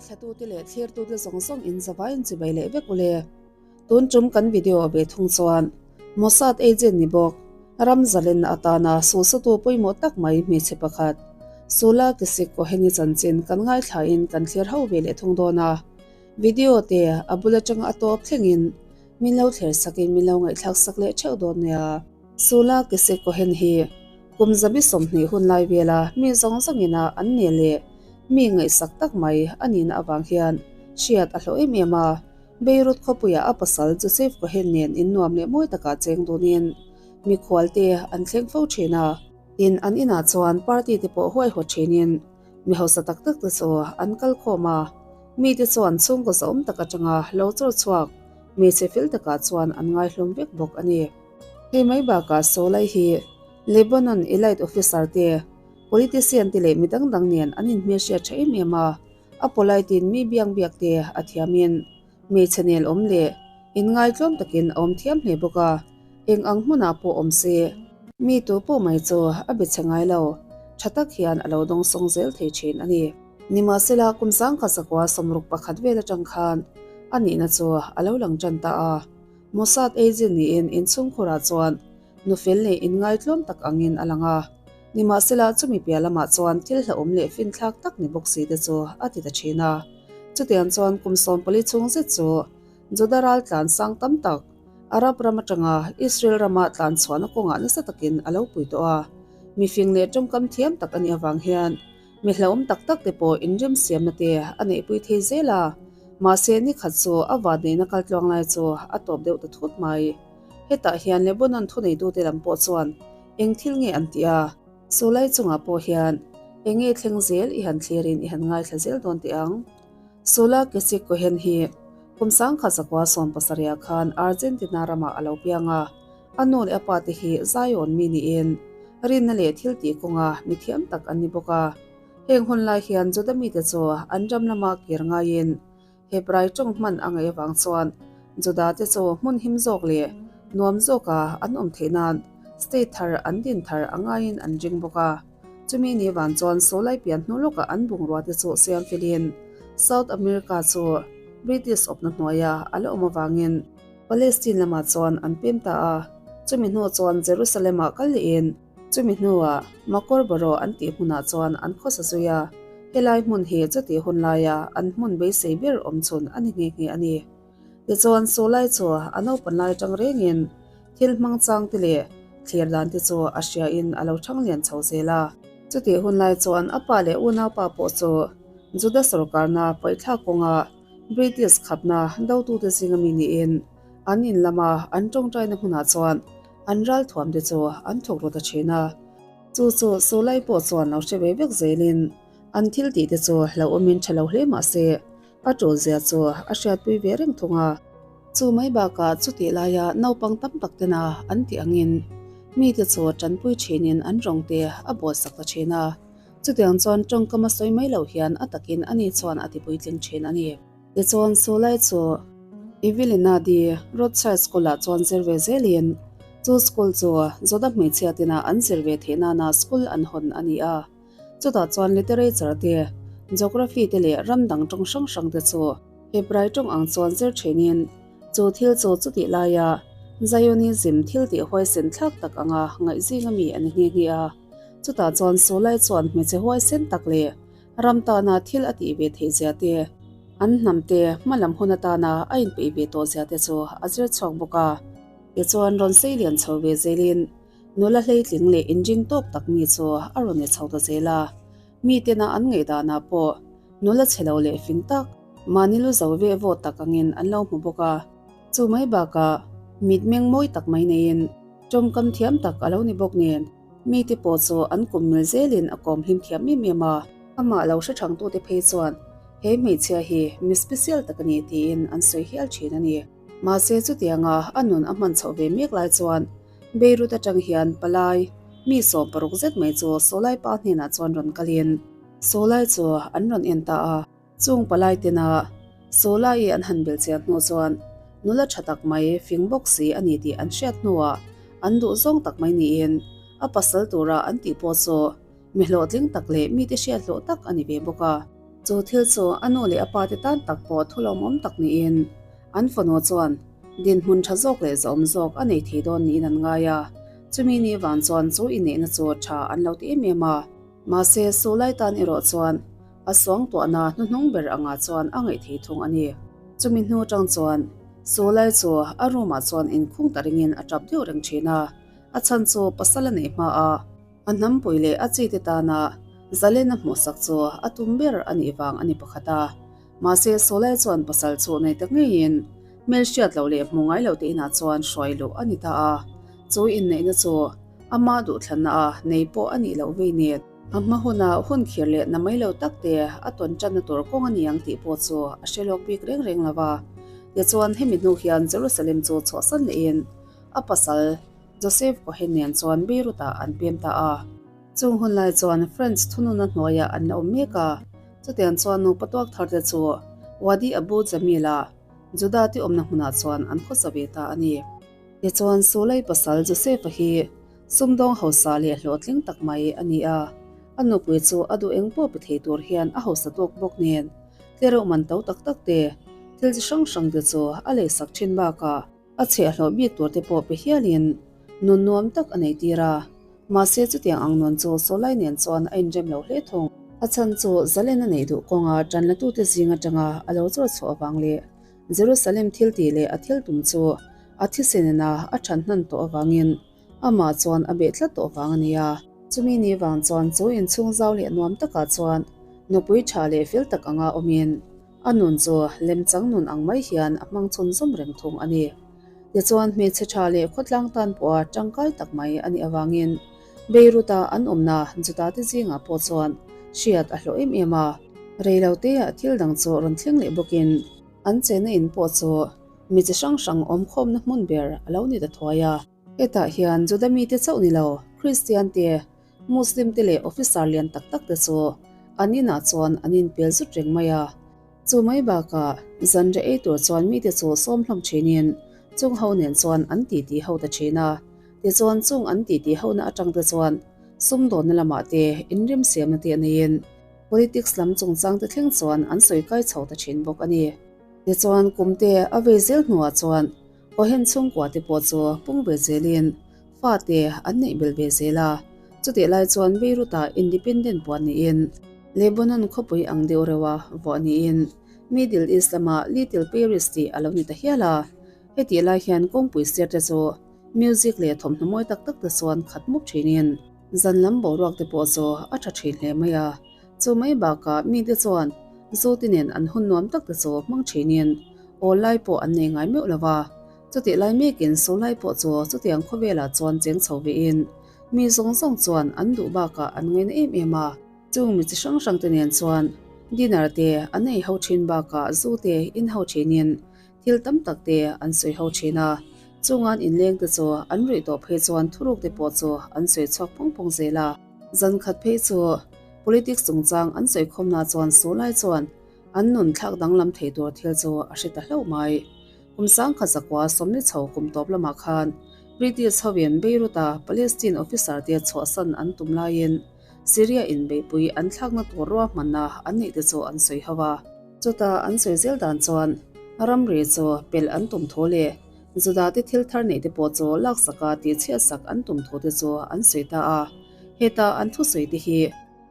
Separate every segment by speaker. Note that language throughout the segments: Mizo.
Speaker 1: Ngaithlatute leh thlirtute zawng zawng in zavaiin chibai leh vek ule. Tun tum kan video ve thung chuan Mossad agent ni bawk ram zalenna atana suhsatu pawimawh tak mai hmeichhe pakhat Sula Kisik Cohen-i chanchin kan ngaithlain kan thlir ho ve leh thung dawn a. Video te a bul atanga a tawp thlengin min lo thler sakin min lo ngaihthlak sak leh theuh dawn nia. Sula Kisik Cohen hi kum 120 hun lai vela mi zawng zawngin a an nel leh mi ngaihsak tak mai a nihna avang hian hriat a hlawh em em a. Beirut khawpuiah a pasal Joseph Cohen nen innuam leh mawi takah cheng dunin mikhualte an thleng fo thin a. Tin, an inah chuan party te pawh huaihawt thinin mi hausa tak tak te chu an kal khawm a. Mite chuan chhungkaw zahawm tak atanga lo chawr chhuak hmeichhe fel takah chuan an ngaihlawm vek bawk a ni. Hei mai bakah Solai hi Lebanon elite officer te, politician te leh mi dang dang nen an inhmelhriat tha em em a. A polite in mi biang biak te a thiam in hmeichhe nel awm leh in ngaitlawm takin a awm thiam hle bawk a, eng ang hmunah pawh awm se mi tu pawh mai chu a be chhe ngai lo, tha tak hian a lo dawng sawng zel thei thin a ni. Nimahsela kum sangkhat zakua 61 vel atang khan a nihna chu a lo lang tan ta a, Mossad agent niin inchhungkhurah chuan nufel leh inngaitlawm tak angin a lang a. Nimahsela, chumi piah lamah chuan thil hlauhawm leh finthlak tak ni bawk si te chu a ti ta thin a. Chutiang chuan kum 14 chhung zet chu Juda ral tlan sang tam tak Arab ram atanga Israel rama tlan chhuahna kawngah nasa takin a lo pui tawh a. Mifing leh tawngkam thiam tak a nih avang hian mi hlauhawm tak tak te pawh inremsiamna te a neihpui thei zel a. Mahse, ni khat chu a vanneihna kaltluang lai chu a tawp deuh ta thut mai. Hetah hian Lebanon thuneitute lam pawh chuan eng thil nge an tih a? Sulai chungah pawh hian eng nge thleng zel i han thlirin i han ngaithla zel dawn teh ang. Sula Kesik Cohen hi kum 1970 khan Argentina ramah a lo piang a, a nu leh a pa te hi Zion mi niin rinna leh thil tih kawnga mi thiam tak an ni bawk a. Heng hun lai hian Juda mite chu an ram lama kir ngaiin Hebrai tawng hman a ngaih avang chuan Juda te chu hmun him zawk leh nuam zawka an awm theih nan state thar an din thar a ngaiin an ring bawk a. Chumi ni van chuan Solai pian hnu lawkah an bungrua te chu siam felin South America chu British awpna hnuaia a la awm avangin Palestine lamah chuan an pem ta a. Chumi hnu chuan Jerusalem-ah kal lehin Chumi hnuah Makor Borough an tih hmunah chuan an khawsa zui a, helai hmun hi chutih hun laia an hmun beisei ber awm chhun a ni nghe nghe a ni. Tichuan Sulai chu a naupan lai atang rengin thil hmang chang te leh thlir dan te chu a hriain a lo thang lian chho zel a. Chutih hun lai chuan a pa leh unaupa pawh chu Juda sawrkarna paihthlak kawnga British khapna dotute zinga mi niin an in lama an tawngtaina hmunah chuan An ralthuam te chu an thawk ru ta thin a, chu chu Sulai pawh chuan lo hre ve vek zelin an thil tih te chu hlauhawmin tha lo hle mah se a tul zia chu a hriatpui ve reng thung a. Chu mai bakah chutih laia naupang tam tak tena an tih angin mite chu tanpui thinin an rawng te a buatsak ta thin a, chutiang chuan tawngkam a sawi mai loh hian a takin ani chuan a tipuitling thin a ni. Tichuan Sulai chu Evelina di Rothschild School-ah chuan zir ve zelin chu school chu Zoda hmeichhia tina an zir ve theih nana school an hawn a ni a. Chutah chuan literature te, geography te leh ram dang tawng hrang hrang te chu Hebrai tawng ang chuan zir thinin chu thil chu chutih laia Zionism thil tih huaisen thlak tak anga ngaihzing ami a ni nghe nghe a. Chutah chuan Sulai chuan hmeichhe huaisen tak leh Ram tana thil a tih ve theih zia te, an hnam te hma lam hun atana a inpeih ve tawh zia te chu a zir chhuak bawk a. Tichuan rawn sei lian chho ve zelin nula hleitling leh inring tawk tak mi chu a rawn ni chho ta zel a. Mi tena an ngaihdanah pawh nula chhe lo leh fing tak, mahni lu zo ve vawt tak angin an lo hmu bawk a. Chu mai bakah mitmeng mawi tak mai neiin tawngkam thiam tak a lo ni bawk nen. Mite pawh chu an kum mil zelin a kawm hlim thiam em em a. Amah lo hre thangtute phei chuan he hmeichhia hi mi special tak a ni tiin an sawi hial thin a ni. Mahse chutianga a nun a hman chhoh ve mek lai chuan Beirut atang hian palai mi 60 zet mai chu Sawlai pa hnenah chuan rawn kalin Sawlai chu an rawn en ta a. Chung palai tena Sawlai an han bel chian hnu chuan nula tha tak mai fing bawk si a ni tih an hriat hnuah an duh zawng tak mai niin a pasal tura an tih pawh chu mi hlawhtling tak leh mite hriat hlawh tak a ni ve bawk a. Chu thil chu a nu leh a pa te tan tak pawh thu lawmawm tak niin an fanu chuan dinhmun tha zawk leh zawm zawk a nei thei dawn niin an ngai a. Chumi ni vang chuan chu inneihna chu tha an lo ti em em a. Mahse, Sulai tan erawh chuan a suangtuahna hnuhnung ber angah chuan a ngaih thei thung a ni. Chumi hnu tang chuan Sulai chu a room ah chuan inkhung ta ringin a tap deuh reng thin a, a chhan chu pasal a neih hma a, a hnampui leh a chite tana zalen a hmuhsak chu a tum ber a nih vang a ni pakhat a. Mahse, Sulai chuan pasal chu nei ta ngeiin hmelhriat loh leh hmu ngai loh te inah chuan hruai luh a ni ta a, chu inneihna chu Ama duhthlanna a nei pawh a nih loh vei nen. A hma huna hun khir leh na mai lo tak te a tawn tanna tur kawng a ni ang tih pawh chu a hre lawk bik reng reng lo va. Tichuan hemi hnu hian Jerusalem chu chhuahsan lehin a pasal Joseph Cohen nen chuan Beirut-ah an pem ta a. Chung hun lai chuan French thununa hnuaiah an la awm mek a, chutiang chuan nupa tuak thar te chu Wadi Abu Jamil-a Juda te awmna hmunah chuan an khawsa ve ta a ni. Tichuan, Sulei pasal Josefa hi sumdawng hausa leh hlawhtling tak mai a ni a. A nupui chu a duh eng pawh pe thei tur hian a hausa tawk bawk nen, tlereuh man to tak tak te, thil chi hrang hrang te chu a leisak thin bakah a chhiahhlawh bik tur te pawh pe hialin nun nuam tak a nei tir a. Mahse, chutiang ang nun chu Sulei nen chuan a inrem lo hle thung. A chhan chu zalen a neih duh kawnga tanlatute zing atanga a lo chawr chhuah avang leh Jerusalem thiltih leh a thil tum chu a thisenena a ṭhan hnan tawh avangin amah chuan a beh tlat tawh vang a ni a. Chumi ni vang chuan chu inchhung zau leh nuam takah chuan nupui ṭha leh fel tak anga awmin a nun chu lemchang nun ang mai hian a hmang chhun zawm reng thung a ni. Tichuan hmeichhe ṭha leh khawtlang tan pawha ṭangkai tak mai a nih avangin Beirut-a an awmna Juda-te zingah pawh chuan hriat a hlawh em em a. Reiloteah thil dang chu rawn thleng leh bawkin an chenna in pawh chu mi chi hrang hrang awm khawmna hmun ber a lo ni ta thuai a. Hetah hian Juda mite chauh ni lo, Kristian te, Muslim te leh officer lian tak tak te chu an inah chuan an inpel zut reng mai a. Chu mai bakah zanriah ei tur chuan mite chu sawm hlawm thinin chung ho nen chuan an titi ho ta thin a. Tichuan chung an titi hona atang te chuan sumdawnna lamah te inremsiamna te a neiin Politics lam chungchang te thleng chuan an sawi kai chho ta thin bawk a ni. Tichuan kum te a vei zel hnuah chuan Cohen chhungkua te pawh chu pung ve zelin fa te an neih belh ve zel a. Chutih lai chuan Beirut-ah independent puan niin Lebanon khawpui ang deuh reuha vuah niin Middle East lama Little Paris tih a lo ni ta hial a. Hetih lai hian kawngpui sir te chu music leh thawmhnaw mawi tak tak te chuan khat mup thinin Zan lam boruak te pawh chu a tha thin hle mai a, chu mai bakah mite chuan Zuti nen an hun nuam tak te chu hmang thinin awl lai pawh an nei ngai meuh lo va. Chutih lai mekin su lai pawh chu chutiang khawvelah chuan cheng chho vein mi zawng zawng chuan an duh bakah an ngaina em em a. Chung mi chi hrang hrang te nen chuan dinner te an ei ho thin bakah zu te in ho thinin Thil tam tak te an sawi ho thin a, chungan inleng te chu an ruih tawh phei chuan thuruk te pawh chu an sawi chhuak phawng phawng zel a. Zan khat phei chu politics chungchang an sawi khawmna chuan su lai chuan an nun thlak danglam thei tur thil chu a hre ta hlauh mai. Kum sangkhat zakua sawmni chho kum tawp lamah khan British hovin Beirut-a Palestine officer te chhuahsan an tum laiin Syria inbeihpui an thlakna tur ruahmanna an neih te chu an sawi ho a. Chutah an sawi zel dan chuan ramri chu pelh an tum thu leh Juda te thil thar neih te pawh chu laksaka tihchhiatsak an tum thu te chu an sawi ta a. Heta an thusawi te hi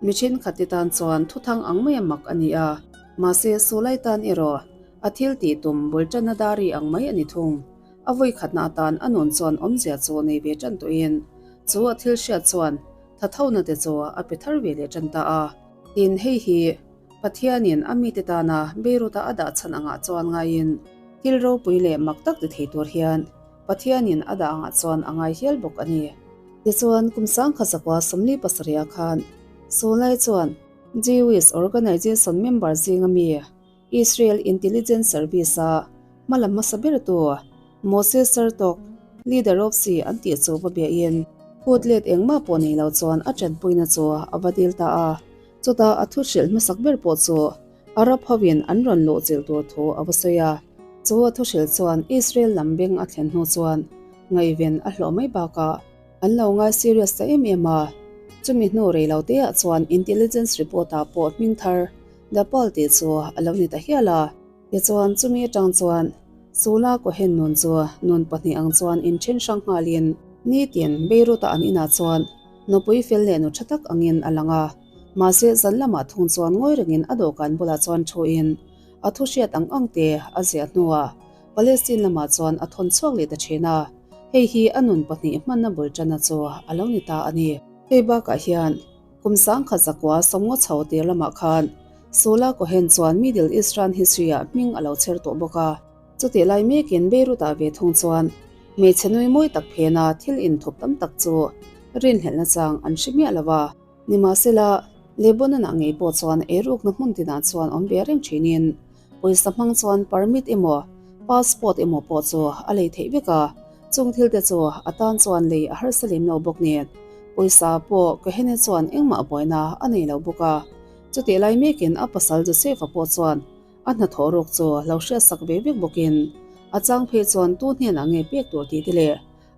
Speaker 1: mi thenkhat te tan chuan thuthang ang maia mak a ni a, mahse Sulai tan erawh a thil tih tum bul tanna dari ang mai a ni thung. A vawikhatna atan a nun chuan awmzia chu nei ve tan tawhin chu a thil hriat chuan thathona te chu a pe thar ve leh tan ta a. Tin, hei hi Pathianin a mite tana Beirut-a a dah chhan angah chuan ngaiin thil ropui leh mak tak ti thei tur hian Pathianin a dah angah chuan a ngai hial bawk a ni. Tichuan, kum sangkhat zakua 47 khan Sulai chuan Jewish Organization member zinga mi Israel Intelligence Service-a hma la hmasa bertu Moshe Shertok, leader of si an tih chu va biahin phut let engmah pawh nei lo chuan a tanpuina chu a va dil ta a. Chutah a thu hrilh hmasak ber pawh chu Arab hovin an rawn luh chilh tur thu a va sawi a. Chu a thu hrilh chuan Israel lam beng a thlen hnu chuan ngaihven a hlawh mai bakah an lo ngai serious ta em em a. Chumi hnu rei lo teah chuan intelligence report ah pawh hming thar. The Pearl tih chu a lo ni ta hial a. Tichuan chumi atang chuan Sula Cohen nun chu nun pahnih ang chuan inthen hrang nghalin nitin Beirut-a an inah chuan nupui fel leh nu tha tak angin a lang a. Mahse zan lamah thung chuan ngawi rengin a dawhkan bulah chuan thuin a thu hriat ang ang te a ziah hnuah Palestine lamah chuan a thawn chhuak leh ta thin a, hei hi a nun pahnih hmanna bul tanna chu a lo ni ta a ni. Hei bakah hian kum sangkhat zakua sawmngaw chho tir lamah khan Sula Cohen chuan Middle Eastern history-ah hming a lo chher tawh bawk a. Chutih lai mekin Beirut-ah ve thung chuan hmeichhe nui mawi tak phena thil inthup tam tak chu rinhlelhna chang an hre miah lo a. Nimahsela, Lebanon-ah ngei pawh chuan eirukna hmun tinah chuan awm ve reng thinin pawisa hmang chuan permit emaw passport emaw pawh chu a lei theih vek a, chung thil te chu a tan chuan lei a harsa lem lo bawk nen pawisa pawh Kahene chuan engmah buaina a nei lo bawk a. Chutih lai mekin a pasal Joseph-a pawh chuan a hnathawh ruk chu lo hriatsak ve vek bawkin a chang phei chuan tu hnenah nge pek tur tih te leh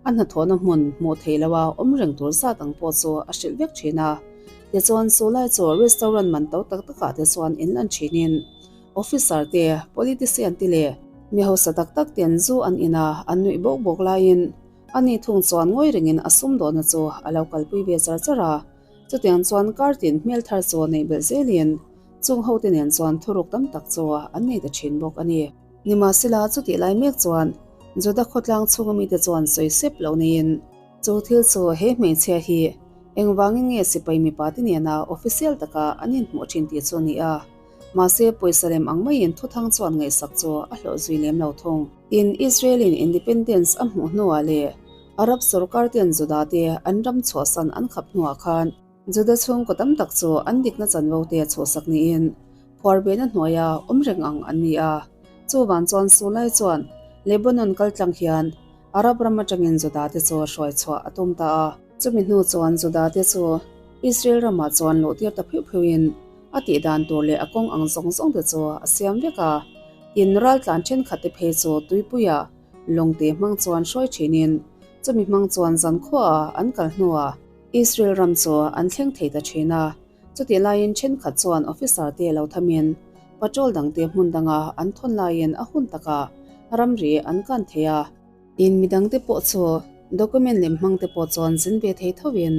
Speaker 1: A hnathawhna hmun hmuh theih loha awm reng tur zat ang pawh chu a hrilh vek thin a. Tichuan chu lai chu restaurant man to tak takah te chuan in lan thinin officer te, politician te leh mi hausa tak tak ten zu an in a, an nuih bawk bawk laiin ani thung chuan ngawi rengin a sumdawhna chu a lo kalpui ve char char a. Chutiang chuan kar tin hmel thar chu neih belh zelin chung hote nen chuan thuruk tam tak chu an nei ta thin bawk a ni. Nimahsela chutih lai mek chuan Juda khawtlang chhunga mite chuan sawi sep lo neiin chu thil chu he hmeichhia hi engvangin nge sipai mipa te nena official taka an inhmuh thin tih chu a ni a, mahse pawisa lem ang maiin thuthang chuan ngaihsak chu a hlawh zui lem lo thung. Tin, Israel-in independence a hmuh hnuah leh Arab sorkar ten Juda te an ram chhuahsan an khap hnuah khan Juda chhungkaw tam tak chu an dikna chanvo te chhuahsak niin phuar behna hnuaia awm reng ang an ni a. Chuvan chuan Sulai chuan Lebanon kal tlang hian Arab ram atangin Juda te chu hruai chhuah a tum ta a. Chumi hnu chuan Juda te chu Israel ramah chuan luh tir ta phiuh phiuhin a tih dan tur leh a kawng ang zawng zawng te chu a siam vek a. Tin, raltlan thenkhat te phei chu tuipuia lawngte hmang chuan hruai thinin chumi hmang chuan zankhuaah an kal hnuah Israel ram chu an thleng thei ta thin a, chutih laiin thenkhat chuan officer te lo thamin patrol dangte hmun danga an thawn laiin a hun takah ramri an kan thei a. Tin, midangte pawh chu document lem hmangte pawh chuan zin ve thei thovin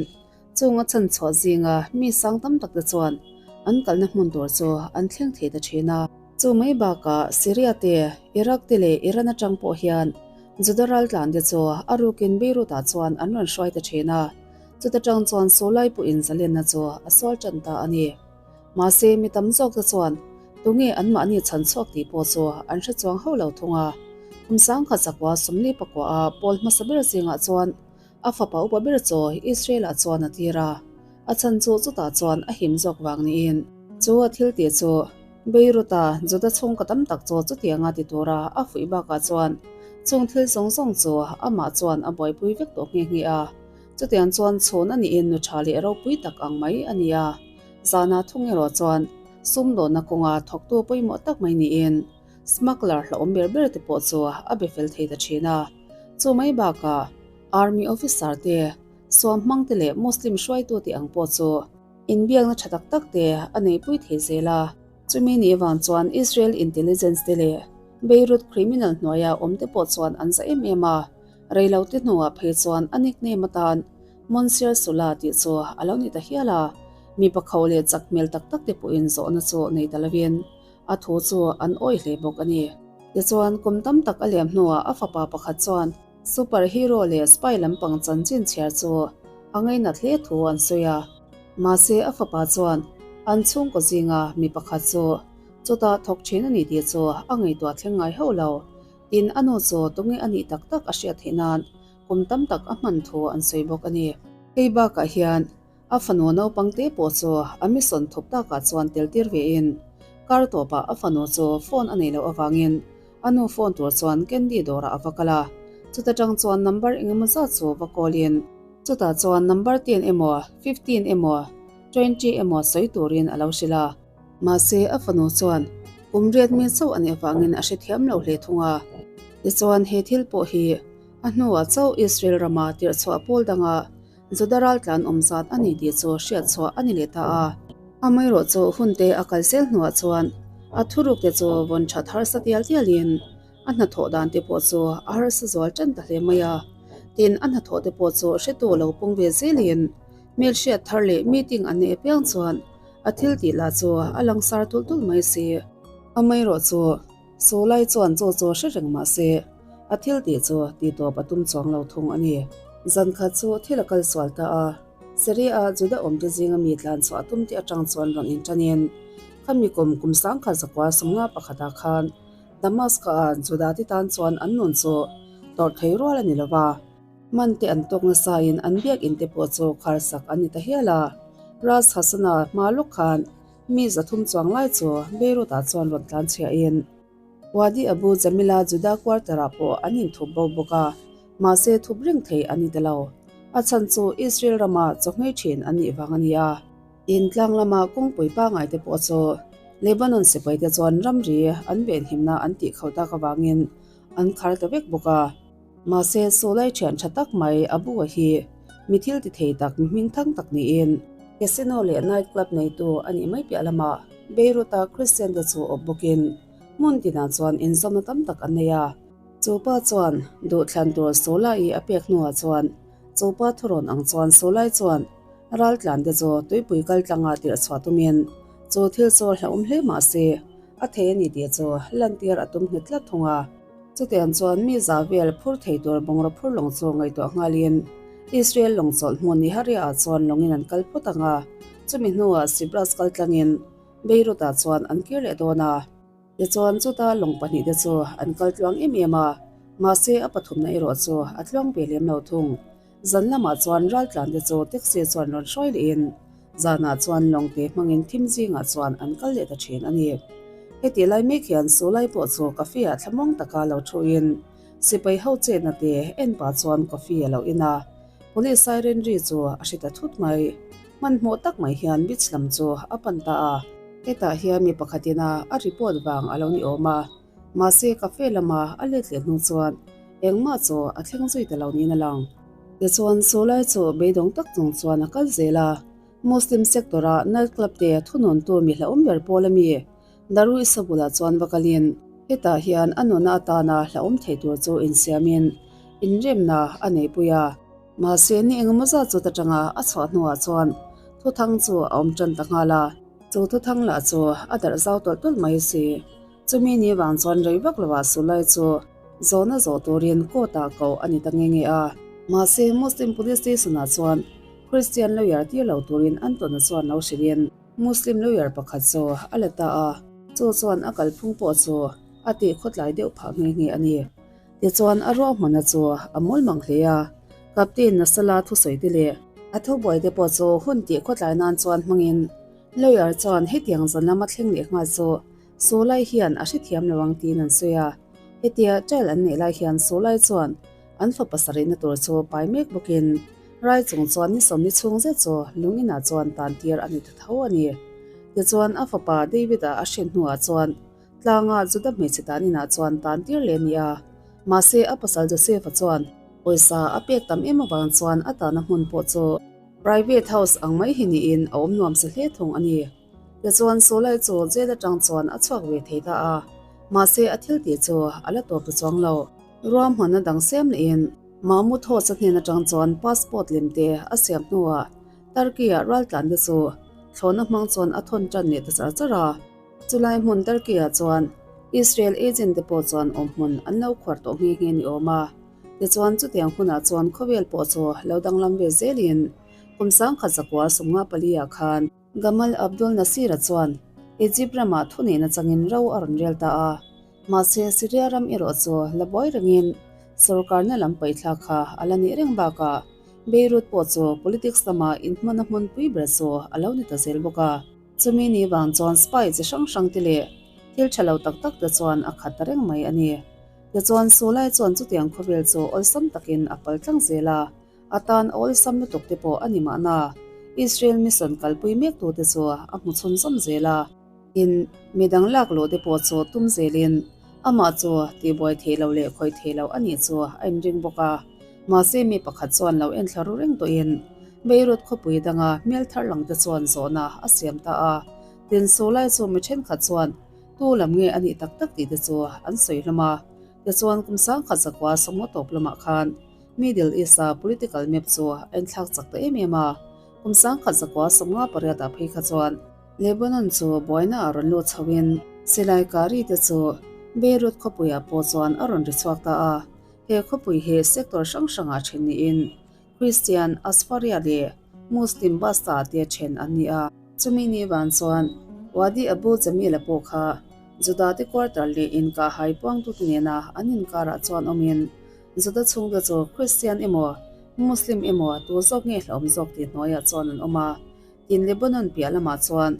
Speaker 1: chung a chhan chhuah zinga mi sang tam takte chuan an kalna hmun tur chu an thleng thei ta thin a. Chu mai bakah Syria te, Iraq te leh Iran atang pawh hian Juda raltlante chu a rukin Beirut-ah chuan an rawn hruai ta thin a, chuta tang chuan Solai pawhin zalenna chu a sual tan ta a ni. Mahse, mi tam zawkte chuan tunge anmahni chhan chhuak tih pawh chu an hre chuang hauh lo thung a. Kum sangkhat zakua sawmli pakuaha pawl hmasa ber zingah chuan A fapa upa ber chu Israel-ah chuan a tir a, a chhan chu chutah chuan a him zawk vang niin. Chu a thil tih chu Beirut-a Juda chhungkaw tam tak chu chutianga ti tura a fuih bakah chuan chung thil zawng zawng chu amah chuan a buaipui vek tawh nghe nghe a. Chutiang chuan chhun a niin nu tha leh ropui tak ang mai a ni a, zanah thung erawh chuan sumdawnna kawnga thawktu pawimawh tak mai niin smuggler hlauhawm ber ber te pawh chu a be fel thei ta thin a. Chu mai bakah Army officer te, suam hmang te leh Muslim hruaitu te ang pawh chu inbiakna tha tak tak te a neihpui thei zel a. Chumi ni vang chuan Israel intelligence te leh Beirut criminal hnuaia awm te pawh chuan an za em em a, reilote hnuah phei chuan a nickname atan Monsieur Sula tih chu a lo ni ta hial a, mipa kho leh chak hmel tak tak te pawhin zawhna chu nei ta lovin A thu chu an awih hle bawk a ni. Tichuan, kum tam tak a liam hnuah a fapa pakhat chuan super hero leh spy lampang chanchin chhiar chu a ngainat hle thu an sawi a. Mahse, a fapa chuan an chhungkaw zinga mi pakhat chu chutah thawk thin a ni tih chu a ngaihtuah thleng ngai hauh lo. Tin, a nu chu tunge a nih tak tak a hriat theih nan kum tam tak a hman thu an sawi bawk a ni. Hei bakah hian A fanu naupang te pawh chu a mission thup takah chuan tel tir vein kar tawpah a fanu chu phone a nei loh avangin a nu phone tur chuan Candy dawrah a va kal a, chuta tang chuan number engemaw zat chu va call in chutah chuan number ten emaw 15 emaw 20 emaw sawi turin a lo hrilh a. Mahse a fanu chuan kum riat mi chauh a nih avangin a hrethiam lo hle thung a. Tichuan he thil pawh hi a hnuah chauh Israel rama tirhchhuah pawl danga Juda raltlan awm zat a ni tih chu hriat chhuah a ni leh ta a. Amaherawhchu hun te a kal zel hnuah chuan a thuruk te chu vawn that harsa tial tialin a hnathawh dan te pawh chu a harsa zual tan ta hle mai a. Tin, a hnathawh te pawh chu hretu lo pung ve zelin hmelhriat thar leh meeting an neih apiang chuan a thil tih lah chu a langsar tulh tulh mai si. Amaherawhchu Solai chuan chaw chaw hre reng mah se, a thil tih chu ti tawp a tum chuang lo thung a ni. Zan khat chu thil a kal sual ta a, Syria-a Juda awmte zinga mi tlan chhuah a tum tih atang chuan rawn inṭanin, Khami kum kum sangkhat zakua sawmnga pakhatah khan Damascus-a Juda te tan chuan an nun chu tawrh thei rual a ni lo va, man te an tawk nasain an biakinn te pawh chu kharsak an ni ta hial a. Ras Hasana hma lawk khan Mi zathum chuang lai chu Beirut-ah chuan rawn tlan chhiahin Wadi Abu Jamila Juda quarter-ah pawh an inthup bo bawk a, mahse thup reng thei an ni ta lo. A chhan chu Israel rama chawhmei thin an nih vang a ni a. Intlang lama kawngpui pangai te pawh chu Lebanon sipai te chuan ramri an venhimna an tih kho tak avangin an khar ta vek bawk a. Mahse, Sulai thian tha tak mai Abu-a hi mi thil ti thei tak, mi hming thang tak niin casino leh night club neitu a nih mai piah lamah Beirut-a Christian te chu awp bawkin hmun tinah chuan inzawmna tam tak an nei a. Chu pa chuan duhthlan tur Sulai a pek hnuah chuan chu pa thurawn ang chuan Sulai chuan raltlan te chu tuipui kal tlanga tirh chhuah tumin chu thil chu hlauhawm hle mah se a thei a ni tih chu lantir a tum nghet tlat thung a. Chutiang chuan mi za vel phur thei tur bungraw phur lawng chu ngaihtuah nghalin Israel lawng chawlh hmun ni Hariah chuan lawngin an kal phawt ang a, chumi hnuah Cyprus kal tlangin Beirut-ah chuan an kir leh dawn a. Tichuan chuta lawng pahnihte chu an kal tluang em em a, mahse a pathumna erawh chu a tluang ve lem lo thung. Zan lamah chuan raltlante chu taxi chuan rawn hruai lehin zanah chuan lawngte hmangin thim zingah chuan an kal leh ta thin a ni. Hetih lai mek hian Sulai pawh chu coffee ah thlamuang taka lo thuin sipai ho chetna te en pah chuan coffee a lo in a, police siren ri chu a hre ta thut mai. Hmanhmawh tak mai hian beach lam chu a pan ta a. Hetah hian mi pakhatin a a report vang a lo ni awm a. Mahse, cafe lama a let leh hnu chuan engmah chu a thleng zui ta lo niin a lang. Tichuan, Sulai chu beidawng tak chung chuan a kal zel a, Muslim sector-a night club te thunawntu mi hlauhawm ber pawl a mi, Daru Isa bulah chuan va kalin hetah hian a nuna atana hlauhawm thei tur chu insiamin inremna a neipui a. Mahse, ni engemaw zat chu ta tanga a chhuah hnuah chuan thuthang chu a awm tan ta nghal a. Chu thuthang lah chu a darh zau tawlh tawlh mai si. Chumi ni vang chuan rei vak lovah Sulai chu zawhna zawh turin court ah koh a ni ta nge nge a. Mahse, Muslim police station ah chuan Christian lawyer tir lo turin an tawnna chuan lo hrilhin Muslim lawyer pakhat chu a la ta a, chu chuan a kalphung pawh chu a tih khawtlai deuh phah nghe nghe a ni. Tichuan a ruahmanna chu a mawl mang hle a, Captain Nasala thusawi te leh a thubuai te pawh chu hun tih khawtlai nan chuan hmangin lawyer chuan hetiang zan lama thleng leh nghal chu Sulai hian a hrethiam lo ang tiin an sawi a, hetia trial an neih lai hian Sulai chuan an fapa sarihna tur chu pai mek bawkin rai chung chuan ni sawmni chhung zet chu lung inah chuan tan tir a ni ta tho a ni. Tichuan a fapa David-a a hriat hnuah chuan tlanga Juda hmeichhe tan inah chuan tan tir leh a ni a, mahse a pasal Joseph-a chuan pawisa a pek tam em avang chuan a tahna hmun pawh chu private house ang mai hi niin a awm nuam sa hle thung a ni. Tichuan Sulai chu jail atang chuan a chhuak ve thei ta a, mahse a thil tih chu a la tawp ta chuang lo. Ruahmanna dang siam lehin Mahmud Hosa hnen atang chuan passport lem te a siam hnuah Turkey-ah raltlan te chu thlawhna hmang chuan a thawn tan leh ta char char a. Chulai hmun Turkey-ah chuan Israel agent te pawh chuan awmhmun an lo khuar tawh nghe nghe ni awm a. Tichuan chutiang hunah chuan khawvel pawh chu lo danglam ve zelin kum sangkhat zakua sumnga pali-ah khan Gamal Abdul Nasir-a chuan Egypt ramah thunehna changin ro a rawn rel ta a, mahse Syria ram erawh chu la buai rengin sorkarna lam paihthlak kha a la nih reng bakah Beirut pawh chu politics lama inhmana hmunpui ber chu a lo ni ta zel bawk a. Chumi ni vang chuan spy chi hrang hrang te leh thil tha lo tak tak te chuan a khat ta reng mai a ni. Tichuan Sulai chuan chutiang khawvel chu awlsam takin a pal tlang zel a. A tan a awlsam lutuk te pawh a ni mahna, Israel mission kalpui mek tute chu a hmu chhunzawm zel a. Tin, midang lak luh te pawh chu tum zelin amah chu tihbuai theih loh leh khawih theih loh a nih chu a inring bawk a. Mahse mi pakhat chuan lo enthla ru reng tawhin. Beirut khawpui danga hmel thar lang te chuan zawhna a siam ta a. Tin, Solai chu mi thenkhat chuan tu lam nge a nih tak tak tih te chu an sawi hlawm a. Tichuan, kum sangkhat zakua sawmngaw tawp lamah khan Middle East-a political map chu a inthlak chak ta em em a. Kum sangkhat zakua sawmnga pariatah phei kha chuan Lebanon chu buaina a rawn lut chhoin silai kari te chu Beirut khawpuiah pawh chuan a rawn ri chhuak ta a. He khawpui hi sector hrang hrangah then niin Christian, Asfaria leh Muslim Basta te then an ni a. Chumi ni van chuan Wadi Abu Jamil-a pawh kha Juda-te quarter leh inkahhai puangtute nena an inkarah chuan awmin Juda chhungte chu Christian emaw Muslim emaw tu zawk nge hlauhawm zawk tih hnuaiah chuan an awm a. Tin Lebanon piah lamah chuan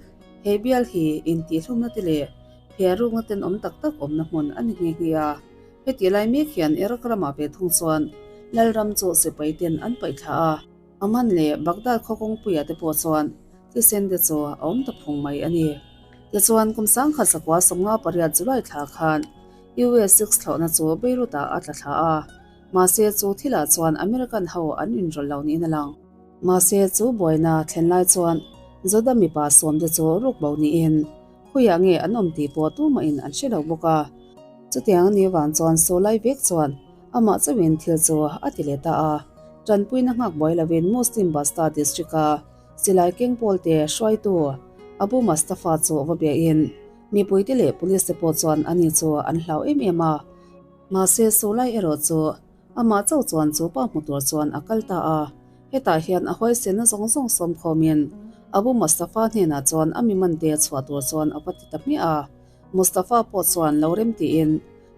Speaker 1: he bial hi intihhlumna te leh phiarrukna tenawm tak tak awmna hmun a ni nghe nghe a. Heti lai mek hian Iraq ramah ve thung chuan Lalram chu sipai ten an paih thla a. Amman leh Baghdad khaw kawngpuia te pawh chuan thisen te chu a awm ta phung mai a ni. Tichuan kum sangkhat zakua 58 July thla khan US six thlawhna chu Beirut ah a tla thla a. Mahse chu thilah chuan American ho an inrawlh lo niin a lang. Mahse chu buaina thlen lai chuan Juda mipa sawmte chu ruk bo niin khawiah nge an awm tih pawh tumahin an hre lo bawk a. Chutiang a nih vang chuan Solai vek chuan amah chauhin thil chu a ti leh ta a. Tanpuina nghak buai lovin Muslim Basta District-a silai keng pawlte hruaitu Abu Mustafa chu va biahin mipuite leh police te pawh chuan ani chu an hlau em em a. Mahse Solai erawh chu Amah chauh chuan chu pa hmu tur chuan a kal ta a, hetah hian a huaisenna zawng zawng sawm khawmin Abu Mustafa hnenah chuan a mi mante chhuah tur chuan a va ti ta hmiah a. Mustafa pawh chuan lo rem tiin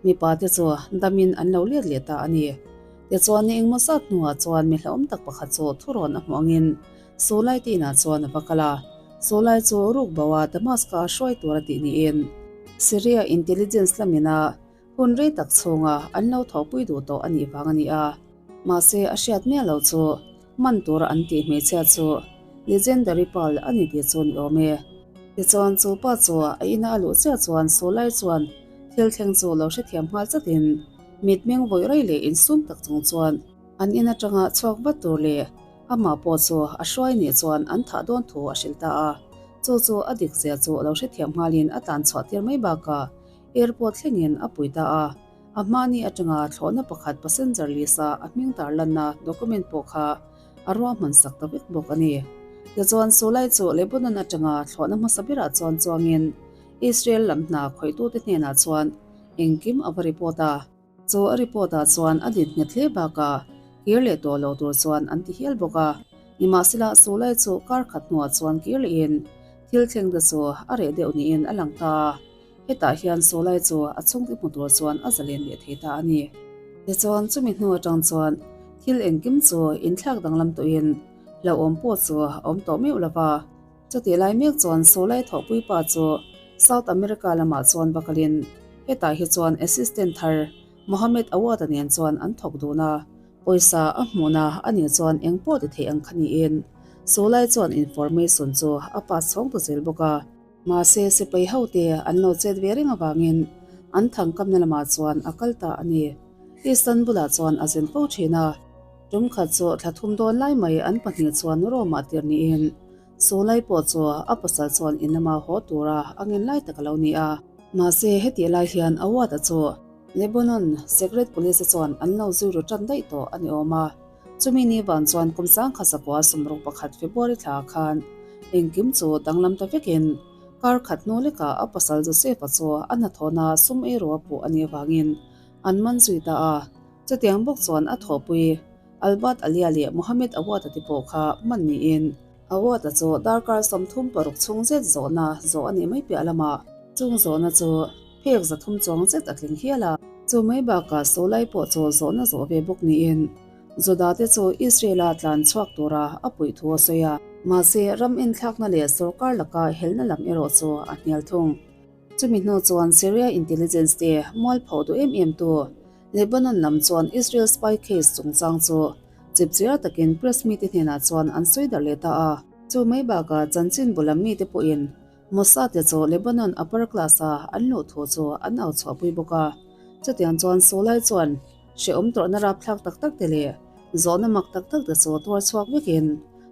Speaker 1: mipa te chu damin an lo let leh ta a ni. Tichuan ni engmaw zat hnuah chuan mi hlauhawm tak pakhat chu thurawn a hmuh angin Sulai te inah chuan a va kal a, Sulai chu ruk bo a Damaska a hruai tur a tih niin Syria intelligence lamin a Hun rei tak chhunga an lo thawhpui duh tawh a nih vang a ni a, mahse a hriat miah lo chu man tura an tih hmeichhia chu Legendary Pearl a ni tih chu ni awm e. Tichuan chu pa chu a ina a luh chiah chuan Sulai chuan thil thleng chu lo hrethiam nghal chatin mitmeng vawih rei leh insum tak chung chuan an in atanga chhuak vat tur leh amah pawh chu a hruai nih chuan an thah dawn thu a hrilh ta a, chu chu a dik zia chu lo hrethiam nghalin a tlan chhuah tir mai bakah Airport thlengin a pui ta a, a hmahni atanga thlawhna pakhat passenger list-a a hming tarlanna document pawh kha a ruahman sak ta vek bawk a ni. Tichuan, Sulai chu Lebanon atanga thlawhna hmasa berah chuan chuangin Israel lam hna khawihtute hnenah chuan engkim a va report a. Chu a report ah chuan a din nghet hle bakah kir leh tawh lo tur chuan an ti hial bawk a. Nimahsela Sulai chu kar khat hnuah chuan kir lehin thil thleng te chu a reh deuh niin a lang ta a. Hetah hian Sulai chu a chhungte hmu tur chuan a zalen leh thei ta a ni. Tichuan chumi hnu atang chuan thil engkim chu inthlak danglam tawhin hlauhawm pawh chu a awm tawh meuh lo va. Chutih lai mek chuan Sulai thawhpui pa chu South America lamah chuan va kalin hetah hi chuan assistant thar Mohammed Awad-a nen chuan an thawk dun a, pawisa a hmuhna a nih chuan eng pawh ti thei ang kha niin Sulai chuan information chu a pass chhawng ta zel bawk a. Mahse sipai hote an lo chet ve reng avangin an thangkamna lamah chuan a kal ta a ni. Istanbul-ah chuan a zin fo thin a. Tum khat chu thla thum dawn lai mai an pahnih chuan Rome-ah tir niin Sulai pawh chu a pasal chuan in lama haw tura a ngen lai tak a lo ni a. Mahse hetih lai hian Awad-a chu Lebanon Secret Police-te chuan an lo zui ru tan daih tawh a ni awm a. Chumi ni vang chuan kum sangkhat zakua 61 February thla khan engkim chu danglam ta vekin kar khat hnu lekah a pasal Joseph-a chu a hnathawhna sum eiru a puh a nih avangin an man zui ta a. Chutiang bawk chuan a thawhpui Albert Alia leh Mohammed Awad-a te pawh kha man niin Awad-a chu darkar 36 chhung zet zawhna zawh a nih mai piah lamah chung zawhna chu phek 300 chuang zet a tling hial a. Chu mai bakah Solai pawh chu zawhna zawh ve bawk niin Juda te chu Israel-a tlan chhuak tura a puih thu a sawi a. Mahse, ram enthlakna leh sorkar laka helna lam erawh chu a hnial thung. Chumi hnu chuan Syria intelligence te mualpho duh em em tu Lebanon lam chuan Israel spy case chungchang chu chipchiar takin press mite hnenah chuan an sawi darh leh ta a. Chu mai bakah chanchinbu lam mite pawhin Mossad te chu Lebanon upper class-a an luh thu chu an au chhuahpui bawk a. Chutiang chuan Sulai chuan Hrehawm tawrhna rapthlak tak tak te leh zawhna mak tak tak te chu tuar chhuak vekin.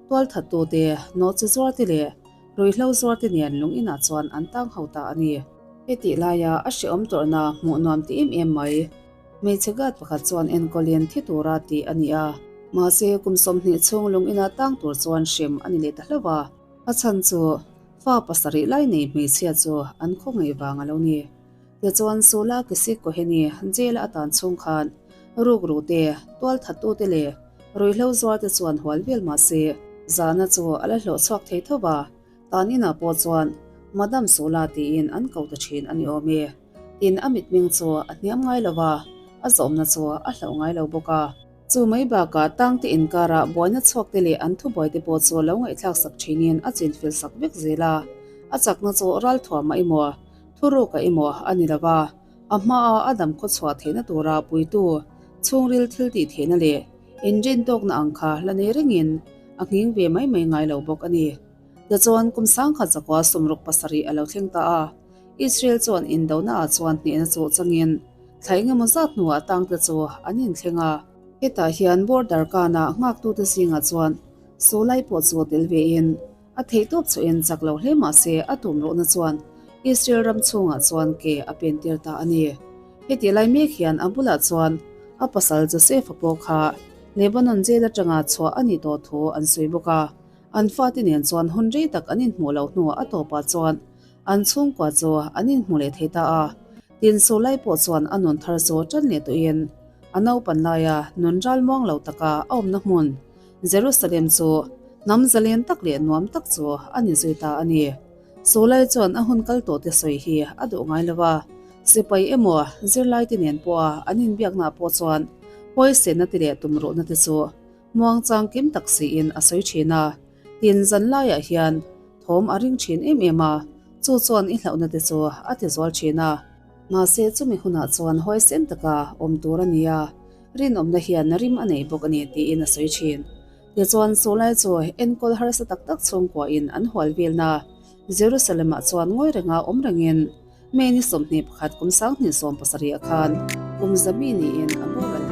Speaker 1: Tualthattute, nawhchi zuarte leh ruihhlo zuarte nen lung inah chuan an tang ho ta a ni. Hetih laia a hrehawm tawrhna hmuh nuam ti em em mai. Hmeichhe guard pakhat chuan enkawlin thi tura tih a ni a, mahse kum 20 chhung lung ina tang tur chuan hrem a ni leh ta hlauh a. A chhan chu fa pasarih lai nei hmeichhia chu an khaw ngei vang a lo ni. Tichuan Sula Kisik Koheni jail a tan chhung khan rukru te, tualthattu te leh ruihhlo zuar te chuan hual vel mah se zahna chu a la hlawh chhuak thei tho va, tan inah pawh chuan Madam Sula tiin an ko ta thin a ni awm e. Tin a mitmeng chu a hniam ngai lo va, a zawmna chu a hlauh ngai lo bawk a. Chu mai bakah tangte inkarah buaina chhuak te leh an thubuai te pawh chu lo ngaihthlak sak thinin a chinfel sak vek zel a. A chakna chu ralthuamah emaw, thurukah emaw a ni lo va, a hmaa a dam khawchhuah theihna tura puitu chhungril thil tih theihna leh inrintawkna ang kha la nei rengin a nghing ve mai mai ngai lo bawk a ni. Tichuan kum 1100 67 a lo thleng ta a. Israel chuan indona ah chuan hnehna chu changin thla engemaw zat hnuah tangte chu an inthleng a. Hetah hian border kana nghaktute zingah chuan Sulai pawh chu tel vein a theihtawp chhuahin chak lo hle mah se a tum ruhna chuan Israel ram chhungah chuan ke a pentir ta a ni. Heti lai mek hian a bulah chuan a pasal Joseph-a pawh kha Lebanon jail atanga chhuah a nih tawh thu an sawi bawk a. An fate nen chuan hun rei tak an inhmuh loh hnuah a tawpah chuan An chhungkua chu an inhmu leh thei ta a, tin Sulai pawh chuan a nun thar chu tan leh tawhin a naupan laia nun ral muang lo taka a awmna hmun Jerusalem chu hnam zalen tak leh nuam tak chu a ni zui ta a ni. Sulai chuan a hun kal tawhte sawi hi a duh ngai lo a, sipai emaw zirlaite nen pawha an inbiaknaah pawh chuan huaisenna te leh tumruhna te chu Muangchang kim tak siin a sawi thin a, tin zan laiah hian thawm a ring thin em em a, chu chuan i hlauhna te chu a ti zual thin a. Mahse chumi hunah chuan huaisen taka awm tur a ni a, rinawmna hian rim a nei bawk a ni tiin a sawi thin. Tichuan chu lai chu enkawl harsa tak tak chhungkuain an hual velna Jerusalem-ah chuan ngawi renga awm rengin May ni 21 kum 2017 ah khan kum zami niin a boral.